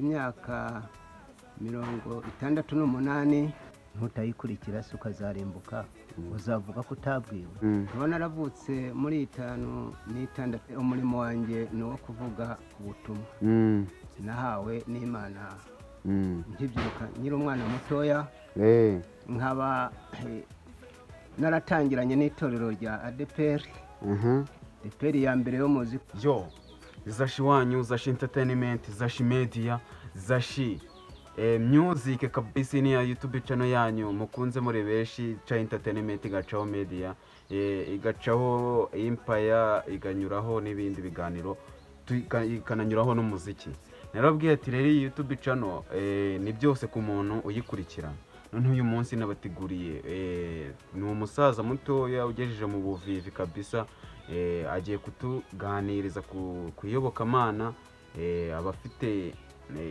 Imyaka 68, ntutayikurikira se ukazarimbuka, uzavuga ko utabwiwe. Nkaba naravutse muri 56. Umurimo wanjye ni uwo kuvuga ubutumwa nahawe n'Imana nkibyiruka, nkiri umwana mutoya. Nkaba naratangiranye n'itorero rya ADEPR, ADEPR ya mbere yo muzi. Yo, Zashi wanyu, Zashi Entertainment, Zashi Media, Zashi Music kabisa, ni ya YouTube channel yanyu mukunze muri benshi, ca entertainment, igacaho media, igacaho empire, iganyuraho n'ibindi biganiro, ikananyuraho n'umuziki. Narababwiye ati rero iyi YouTube channel ni byose ku muntu uyikurikirana. Noneho uyu munsi nabateguriye ni umusaza mutoya ugejeje mu buvivi kabisa, agiye kutuganiriza ku iyobokamana. Abafite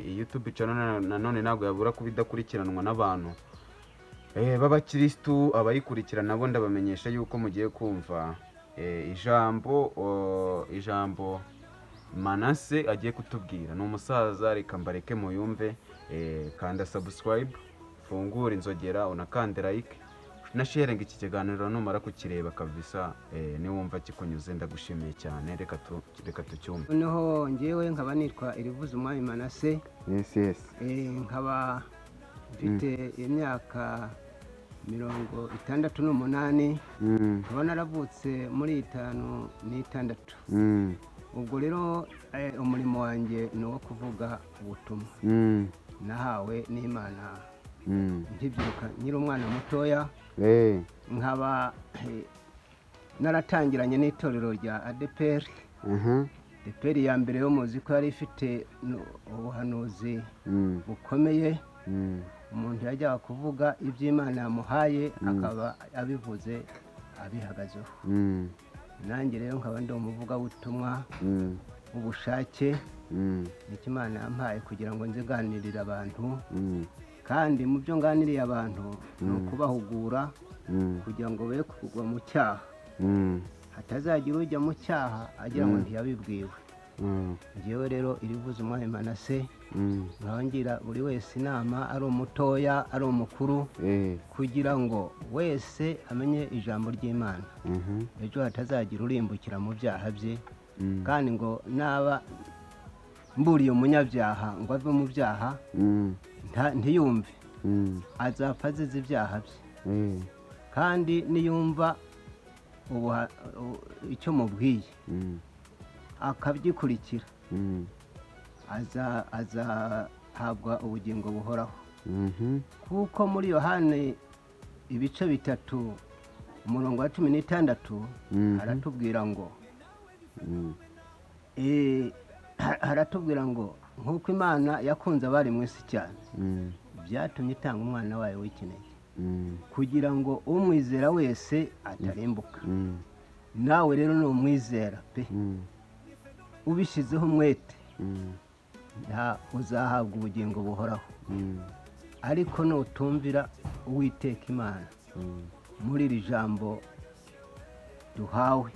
iyi YouTube channel nanone ntabwo yabura kuba idakurikiranwa n'abantu b'abakirisitu. Abayikurikira nabo ndabamenyesha yuko mugiye kumva ijambo Manase agiye kutubwira. Ni umusaza, reka mbareke muyumve. Kanda subscribe, fungura inzogera, unakande like na sharing iki kiganiro numara kukireba kabisa. Niwumva kikunyuze, ndagushimiye cyane. Reka tucyumve. Noneho ngewe nkaba nitwa Irivuze Umwami Manase. Yes. Nkaba mfite imyaka 68. Nkaba naravutse muri 56. Ubwo rero umurimo wanjye ni uwo kuvuga ubutumwa nahawe n'Imana nkibyiruka, nkiri umwana mutoya. Nkaba naratangiranye n'itorero rya ADEPR, ADEPR ya mbere yo muzi ko yari ifite ubuhanuzi bukomeye. Umuntu yajyaga kuvuga iby'Imana yamuhaye, akaba abivuze abihagazeho. Nanjye rero nkaba ndi umuvugabutumwa w'ubushake. Nicyo Imana yampaye kugira ngo nze nganirire abantu. Kandi mu byo nganiriye abantu ni ukubahugura kugira ngo be kugwa mu cyaha, hatazagira ujya mu cyaha agira ngo ntiyabibwiwe. Ngewe rero Irivuze Umwami Manase, nkaba ngira buri wese inama, ari umutoya ari umukuru, kugira ngo wese amenye ijambo ry'Imana, ejo hatazagira urimbukira mu byaha bye. Kandi ngo naba mburiye umunyabyaha ngo ave mu byaha, ntiyumve, azapfa azize ibyaha bye. Kandi niyumva icyo mubwiye, akabyikurikira, azahabwa ubugingo buhoraho. Kuko muri Yohani ibice 3 umurongo wa 16 haratubwira ngo nk'uko Imana yakunze abari mu isi cyane, byatumye itanga umwana wayo w'ikinege, kugira ngo umwizera wese atarimbuka. Nawe rero ni umwizera pe, ubishyizeho umwete, uzahabwa ubugingo buhoraho. Ariko nutumvira Uwiteka Imana muri iri jambo duhawe,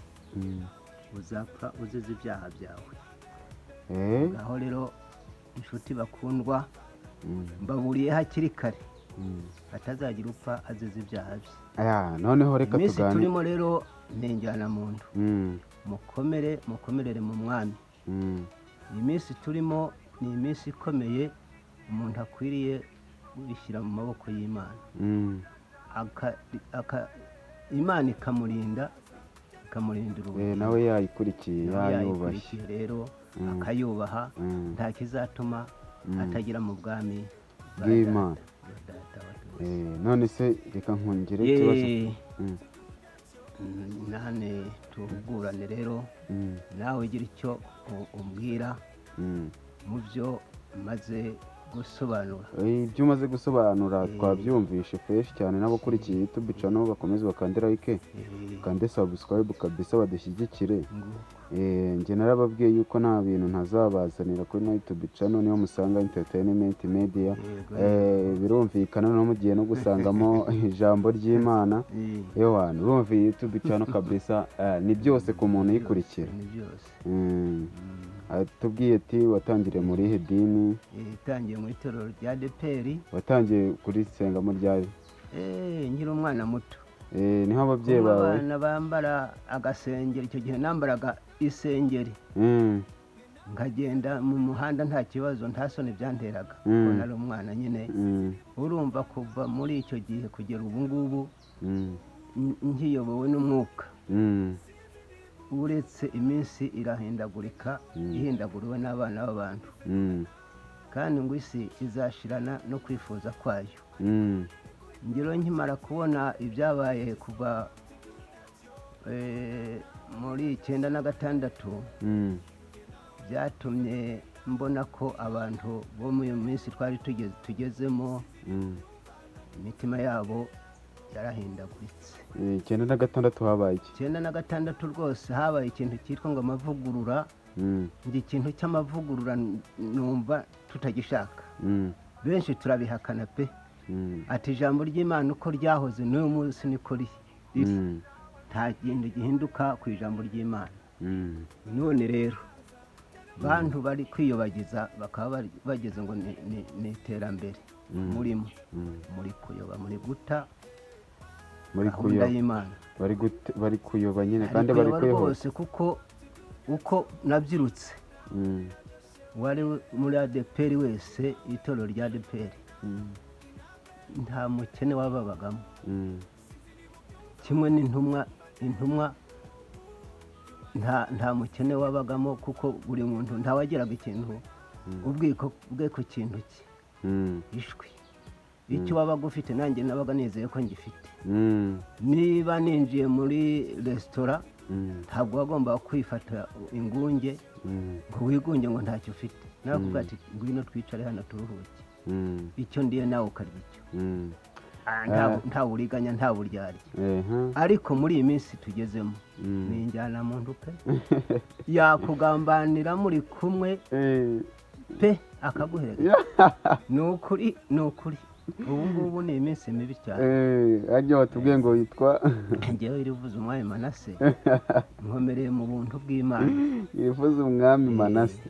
uzapfa uzize ibyaha byawe. Ngaho rero inshuti bakundwa, mbaburiye hakiri kare, hatazagira upfa azize ibyaha bye. Aya, noneho reka Iminsi tuganire. turimo rero ni injyanamuntu. Mukomere, mukomerere mu Mwami. Iyi minsi turimo ni iminsi ikomeye, umuntu akwiriye kwishyira mu maboko y'Imana, Imana ikamurinda, ikamurindira ubugingo. Nawe yayikurikiye, Nawe yayubashye. yayikurikiye rero, akayubaha, nta kizatuma atagera mu bwami bwa bw'Imana. Data, bwa Data wa twese. None se reka nkongere ikibazo. Nane tuhugurane rero. Nawe ugira icyo umbwira mu byo maze gusobanura. Ibyo umaze gusobanura twabyumvishe fresh cyane. N'abakurikiye YouTube channel bakomeze bakande like, bakande subscribe kabisa, badushyigikire. Nguko. Njye narababwiye yuko nta bintu ntazabazanira kuri no YouTube channel, niyo musanga entertainment media. Yego. Birumvikana no mugiye no gusangamo ijambo ry'Imana. Ewana, urumva iyi YouTube channel kabisa, ni byose ku muntu uyikurikira. Ni byose. Atubwiye ati watangiriye muri ihe dini? Itangiye mu itorero rya ADEPR. Watangiye kurisengamo ryari? Nkiri umwana muto. Niho ababyeyi Kumwe bawe abana bambara agasengeri, icyo gihe nambaraga isengeri, nkagenda mu muhanda nta kibazo, nta soni byanteraga, kuko nari umwana nyine. Urumva kuva muri icyo gihe kugera ubu ngubu, nkiyobowe n'umwuka. Uretse iminsi irahindagurika, ihindaguriwe n'abana b'abantu, kandi ngo isi izashirana no kwifuza kwayo. Ngero nkimara kubona ibyabaye kuva muri 96, byatumye mbona ko abantu bo muri iyo minsi twari tugezemo, imitima yabo yarahindaguritse. 96 habaye iki? 96 rwose habaye ikintu cyitwa ngo amavugurura. Njye ikintu cy'amavugurura numva tutagishaka. Benshi turabihakana pe. Ati ijambo ry'Imana uko ryahoze n'uyu munsi niko riri, nta kintu gihinduka ku ijambo ry'Imana. None rero bantu bari kwiyobagiza, bakaba bageze ngo ni iterambere murimo, muri kuyoba, muri guta muri gahunda kuyoba y'Imana. Bari kuyoba nyine Ari kandi bari kuyoba kuyoba rwose, kuko uko nabyirutse, wari muri ADEPR wese, itorero rya ADEPR, nta mukene wababagamo. Kimwe n'intumwa, intumwa nta mukene wabagamo, kuko buri muntu ntawageraga ikintu ubwiko bwe ku kintu cye. Ishwi icyo wabaga ufite, nanjye nabaga nizeye ko ngifite. Niba ninjiye muri resitora, ntabwo wagombaga kwifata ingunge ngo wigunge ngo ntacyo ufite. Nawe ati ngwino twicare hano turuhuke, icyo ndiye nawe ukarya icyo. Nta buriganya, nta buryarya. Ariko muri iyi minsi tugezemo, ni injyanamuntu pe, yakugambanira muri kumwe pe, akaguhereza. Ni ukuri, ni ukuri, ubu ngubu ni iminsi mibi cyane. Harya watubwiye ngo witwa? Ngewe irivuze umwami Manase, nkomereye mu buntu bw'Imana. Yivuze umwami Manase.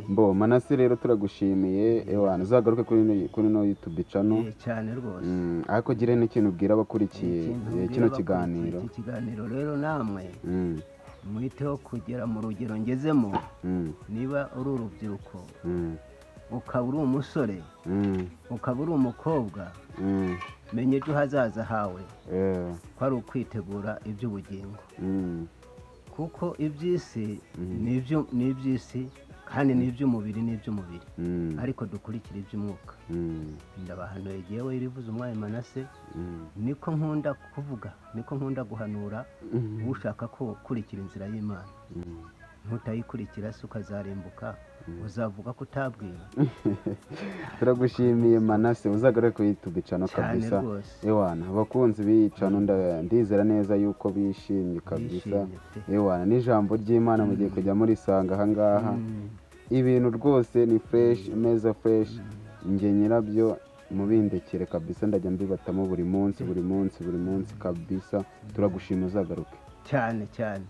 Mbo Manase rero turagushimiye, ewana uzagaruke kuri no YouTube channel. Cyane rwose. Ariko gire n'ikintu ubwira abakurikiye Ikintu mbwira kino abakurikiye kiganiro. iki kiganiro rero, namwe mwiteho kugera mu rugero ngezemo. Niba uri urubyiruko, ukaba uri umusore, ukaba uri umukobwa, menya ejo hazaza hawe ko ari ukwitegura iby'ubugingo, kuko iby'isi ni iby'isi, kandi ni iby'umubiri, ni iby'umubiri, ariko dukurikire iby'umwuka. Ndabahanuye jyewe irivuze umwami Manase. Niko nkunda kuvuga, niko nkunda guhanura. Ushaka ko ukurikira inzira y'Imana, ntutayikurikira se ukazarimbuka, uzavuga ko utabwiwe. Turagushimiye Manase, uzagaruke kuri YouTube channel. Cyane Kabisa. rwose. Ewana abakunzi b'iyi channel, ndizera neza yuko bishimye kabisa. Bishimye pe. Ewana n'ijambo ry'Imana mugiye kujya murisanga ahangaha. Ibintu rwose ni fresh, meza fresh. Njye nyirabyo mubindekere kabisa, ndajya mbibatamo buri munsi, buri munsi, buri munsi kabisa. Turagushima, uzagaruke. Cyane cyane.